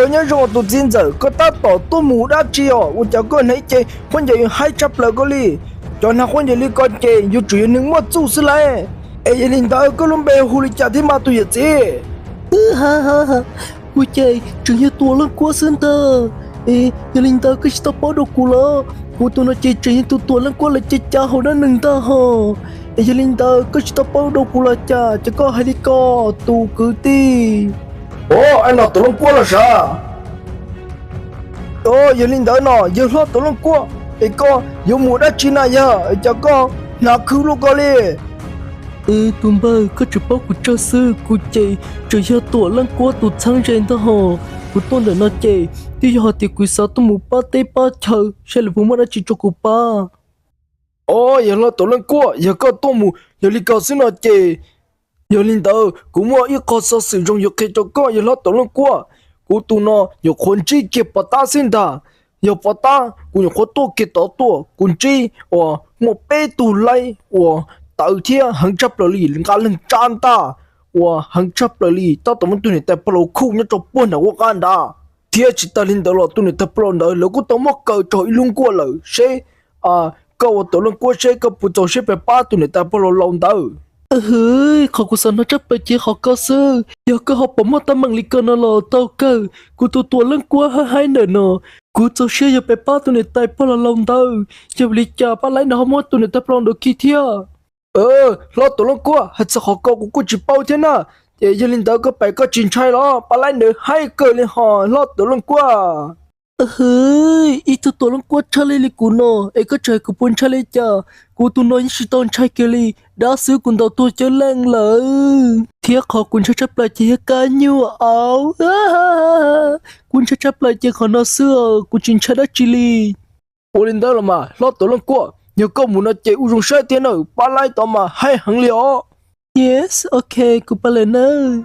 Nyob zoo tus txiv ntxawm, koj tab tom tuaj mus dab tsi os? Ua cas koj hnav ib ce khaub ncaws haib tshaj plaws koj li? Cov hnav khaub ncaws li ko ces yuav tsum yog neeg muaj txuj xwb lauj. Es yog li ntawd koj lub npe hu li cas thiab mas tus yawm txiv? Kuv ces tseem yog tus leej kuab xwb ntag. Es yog li ntawd koj tsis tau paub dua kuv los? Kuv tus no ces tseem yog tus tuam leej kuab lawv cav cav hauv dab neeg ntag hos. Es yog li ntawd koj tsis tau paub dua kuv los cas, ces koj hais li ko, tus kwv tij. Ov, no tuam leej kuab los sav. Ov, yog li ntawd no yawg hlob tuam leej kuab, es koj yuav mus dab tsi na yog cas koj hnav khwv luaj ko li? Tus npawg, koj tsis paub kuv tsawg xwb, kuv ces tseem yog tuam leej kuab tus txheeb ze ntag hos. Kuv tuaj ntawm no ces twb yog hais tias kuv xav tuaj mus pab teb pab chaw saib lawv puas muaj dab tsi rau kuv pab. Ov, yawg hlob tuam leej kuab, yog koj tuaj mus yog li ko xwb no ces, yog li ntawd kuv muaj ib qho xov xwm zoo yuav qhia rau koj yawg hlob tuam leej kuab. Kuv tus no nyuam qhuav ntsib kiag pov tab xwb ntag. Yog pov tab kuv nyuam qhuav tuaj kiag tod tuaj, kuv ntsib uas muaj peb tug laib uas tawv thiab heev tshaj plaws li, nqa leeg tsab ntaj uas heev tshaj plaws li, tab tom muab tus niam tais pog laus khuj nyob rau puag nram ub qab nrad. Thiab tsis tas li ntawd los tus niam tais pog laus ntawd lawv kuj tau muab kaw rau ib lub nkuaj lawm seb koj ua tuam leej kuab seb koj puas txaus siab pab tus niam tais pog laus laus ntawd. Hwv, qhov kuv xav hnov tshaj plaws ces qhov ko xwb. Yog koj ho pom muaj teeb meem li ko no los tau kawg, kuv tus tuam leej kuab haib haib ntawm no, kuv txaus siab yog pab tus niam tais pog laus laus ntawd. Yog vim li cas pab laib ntawd ho muab tus niam tais pog laus ntawd khi thiab? Hlob tuam leej kuab, hais txog qhov ko kuv kuj tsis paub thiab na. Ces yog li ntawd koj pais koj tsis ntshai los? Pab laib ntawd haib kawg li hos hlob tuam leej kuab. Hwv, ib tug tuam leej kuab tshaj lij li kuv no es koj tseem hais kuv puas ntshai li cas? Kuv tus no yeej tsis tau ntshai kiag li, dab xwb kuv ntaus tuag coob leej lawm. Thiab qhov kuv ntshai tshaj plaws ces yog kab nyuj aus. Kuv ntshai tshaj plaws ces qhov no xwb, kuv tsis ntshai dab tsi li. Ua li ntawd los mas hlob tuam leej kuab, yog koj mus no ces ua zoo saib thiab nawb, pab laib tod mas haib heev li os. Yes, ok, kuv pab lawm nawb.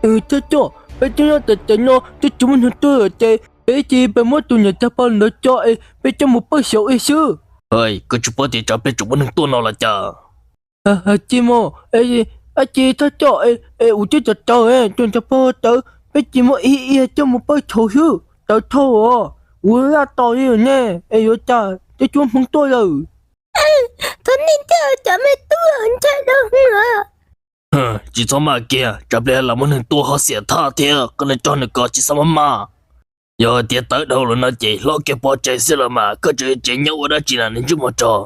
Coj coj, peb coj nyob cov cov nyob twb tsis muaj neeg tuaj ces peb cia li peb muab tus niam tais pog ntawd coj es peb coj mus pawj xyaum ib xwb. Koj tsis paub tias tsam peb tseem muaj neeg tuaj no los cas? Cia mog, cia thawj coj, es ua coj cov cawv, cov cov pog cawv, peb cia muab ib ib coj mus pawj xyaum xwb, cawv thauj os, ua laj tos li ne, es yuav cas cov cuab hmoov tuaj lawm. Thov nej thiab cov me tub, ntshai dhau hwv. Tsis txhob maj kiag, tsam pliag los muaj neeg tuaj ho xiam thaj thiab, koj niag rog nws ko tsis txhob maj maj. Yog hais tias tawv dhau lawm no ces hlob kiag pov tseg xwb los mas, koj tseem yuav tsev nyob ua dab tsi na niag ntsej muag rog?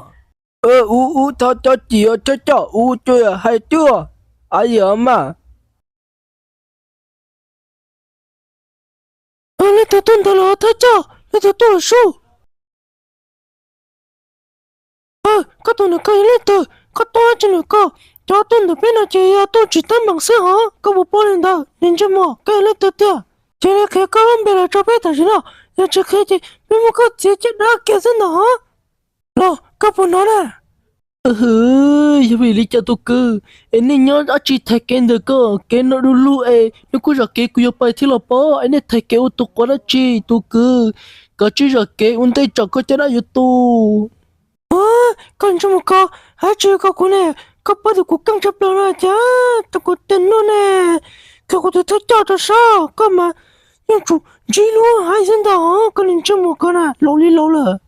Ub ub, thov cov cim os thawj coj, ub cuag hais cuag, a yam mas. Leej twg tuaj ntawd los thawj coj, leej twg tuaj los sub? Koj tus ntawm ko yog leej twg? Koj tuaj dab tsi ntawm ko? Cov tuaj ntawm peb no ces yog tuaj tsim teeb meem xwb hos, koj puas paub li ntawd? Niag ntsej muag, koj yog leej twg tiag? Cia li qhia koj lub npe los rau peb tam sim no, yog tsis qhia ces peb muab koj txiav caj dab kiag xwb ntag hos. Los koj puas hnov na? Hwv, yog vim li cas tus kwv, es nej nyob dab tsi thaiv kev ntawm ko? Kev no du lug es nws kuj zam kev kuv yuav pais thiab los pob, es nej thaiv kev ua tus quav dab tsi tus kwv? Koj tsis zam kev ua ntej tsam koj caj dab yuav tu. Koj ntsej muag ko, dab tsi ko kuv ne? Koj paub tias kuv keej tshaj plaws no cas rau kuv tej no ne. Koj kuv tus thawj coj rau sab, koj mas yeej tsum ntsib lub haib xwb ntag, koj niag ntsej muag ko na, laus li laus lawm.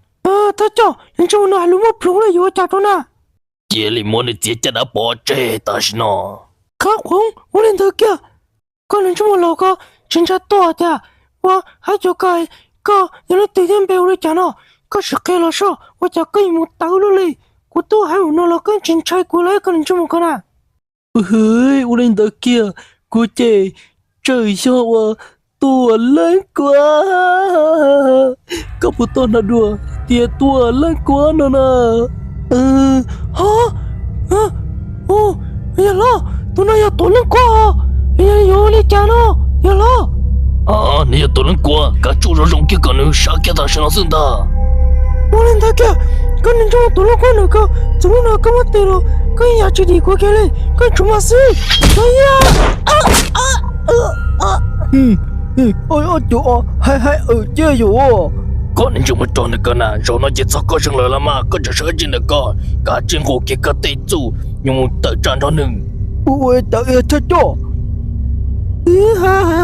Thawj coj, niag ntsej muag no hais lus muaj plhus lawm yuav ua cas rau na? Cia li muab nws txiav caj dab pov tseg tam sim no. Khab khoov, ua li ntawd kiag. Koj niag ntsej muag laus ko, tsis ntshai tuag tiag. Ua hais cas koj, koj yog leej twg thiab npe ua li cas no? Koj sim qhia los soj, ua cas koj yuav mus tawv luaj li? Kuv twb hais ua no los koj tsis ntshai kuv los koj niag ntsej muag ko na. Hwv, ua li ntawd kiag, kuv ces tseem yog uas Tuam Leej Kuab. Koj puas tau hnov dua tias Tuam Leej Kuab no na? Ho, yawg hlob, tus no yog Tuam Leej Kuab os. Yog li cas no, yawg hlob? Nws yog Tuam Leej Kuab, kav tsij zoo zoo kiag kom nws sawv kiag tam sim no xwb ntag. Ua li ntawd kiag, koj niag ntsej muag Tuam Leej Kuab nws ko, txog hnub no koj muab tes los koj yeej yam tsis dim kuv kiag li, koj tsum maj xwb. Ua cas hais hais awm ciaj yus. Koj niag ntsej muag rog ntawm koj na, zaum no ces txog koj zoo lawm los mas, koj tseem sawv tsees ntawm koj, kav tsij nqus kiag koj tej txuj yuav mus tawm tsam nrog nws. Ua ua tawm ib thawj coj. Ib ha ha,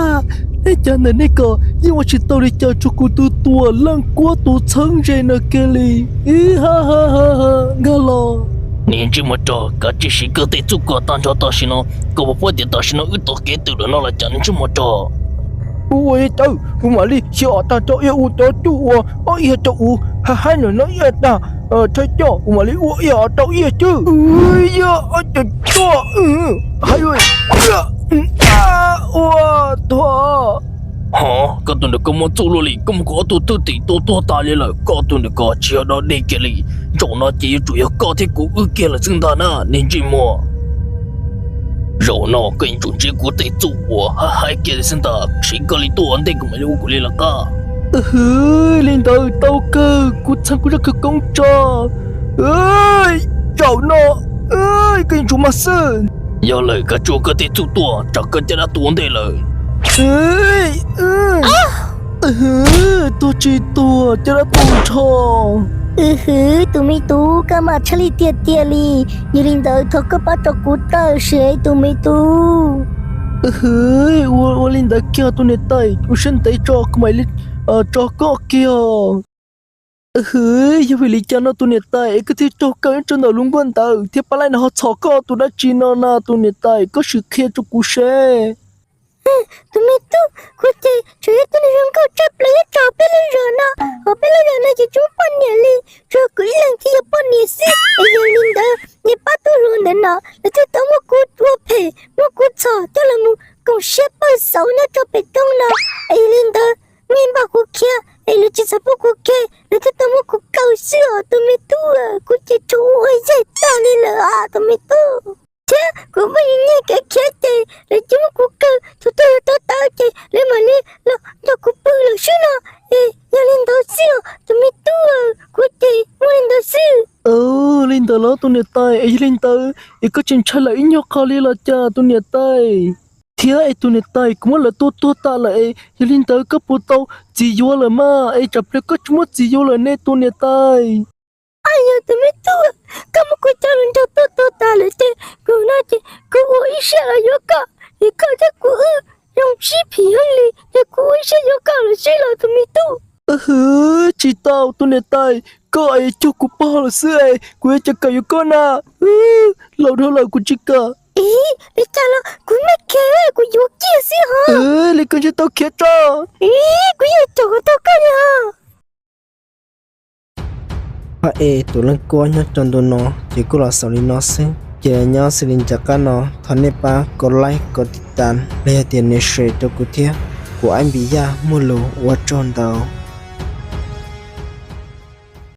nej cov ntawm nej ko yeej ua tsis tau li cas rau kuv tus tuam leej kuab tus txheeb ze no kiag li. Ib ha ha ha ha, nkag los. Niag ntsej muag rog, kav tsij siv koj tej txuj kom tag nrho tam sim no, koj puas paub tias tam sim no wb tau kev twm lawm no los cas niag ntsej muag rog. Ua ua tawm, kuv mam li xyuas tag nrho ib ua cov txuj uas ob ib rau kuv ha haib no ib tag, thawj coj kuv mam li ua ib rau ib xwb. Ua yog ob cov tuaj, hais ua, ua tuag. Hov, koj tus ntawm ko muaj txuj luaj li, koj muab kuv ob tug thwj tim tua tuag tas li lawm, koj tus ntawm ko tsis yog dog dig kiag li. Zaum no ces yuav tsum yog koj thiab kuv wb kiag lawm xwb ntag na niag ntsej muag. Zaum no koj yuav tsum ntsib kuv tej txuj uas haib haib kiag li xwb ntag, siv koj li tuaj ua ntej kuv mam li ua kuv li lawv qab. Hwv, li ntawd tau kawg, kuv txheeb kuv zaj khawv koob tso. Zaum no koj yuav tsum mag xwb. Yog lawm, kav tsij ua koj tej txuj tuaj, tsam koj caj dab tuag ua ntej lawm. Tuag tsis tuag, caj dab tuag nrho. Hwv, tus me tub, koj mas tshaj li tiag tiag li. Yog li ntawd thov koj pab tso kuv tawm sim tus me tub. Hwv, ua ua li ntawd kiag tus niam tais, ua siab ntev tso kuv mam li tso koj kiag. Hwv, yog vim li cas no tus niam tais es koj thiaj raug kaw ib tsob ntawm lub nkuaj ntawd thiab pab laij no ho txhom koj tus dab tsi no na tus niam tais, koj sim qhia rau kuv seb. Tus me tub, kuv ces tsuas yog tib neeg zoo nkauj tshaj plaws nyob rau peb lub zos no, hos peb lub zos no ces tsis muaj poj niam li, tsuas kuv ib leeg thiaj yog poj niam xwb. Es yog li ntawd nej pab tub hluas ntawm no lawv thiaj tau muab kuv ua phem muab kuv txhom coj los mus koom siab pawg xauv nyob rau pem roob no. Es yog li ntawd nej npaj kuv khiav es lawv tsis txhob pub kuv khiav, lawv thiaj tau muab kuv kaw xwb os tus me tub. Kuv ces tsuas ua yeej tag li lawm os tus me tub. Thiab kuv muaj ib nyiag kev khiav ces lawv cia muab kuv kaw, thaum twg yuav tau tawv ces lawv mam li los nrog kuv pw lawm xwb no. Es yog li ntawd xwb os tus me tub, kuv ces muaj li ntawd xwb. Li ntawd los tus niam tais, es yog li ntawd es koj tsis ntshai lawv ib nyuag qho li los cas tus niam tais? Thiab es tus niam tais, kuv muab lawv tua tuag tas lawm es yog li ntawd koj puas tau txiv yuav lawm mas? Es tsam pliag koj tsis muaj txiv yuav lawm ne tus niam tais. Yog tus me tub, koj muab kuv coj los nrog tuaj tuag tas lawm ces kuv no ces kuv ua ib siab los yuav koj, es koj thiab kuv wb zoo sib phim heev li ces kuv ua ib siab yuav koj lawm xwb los tus me tub. Hwv, tsis tau tus niam tais, koj es cuag kuv pog lawm xwb es kuv yuav cas kam yuav koj na. Laus dhau lawm kuv tsis kam. Ib, li cas los kuv maj khiav kuv yuav kiag xwb hos. Li koj ntshe tau khiav tso. Ib, kuv yeej caum kom tau koj li hos. Hos es tus leej kuab nyob rau ntu no ces kuj los xaus li no xwb. Ces nyob xws li nram qab no thov nej pab kov like kov tiv tas los yog tias nias share rau kuv thiab. Kuv Aib Npis Yaj muaj lus ua tsaug ntau.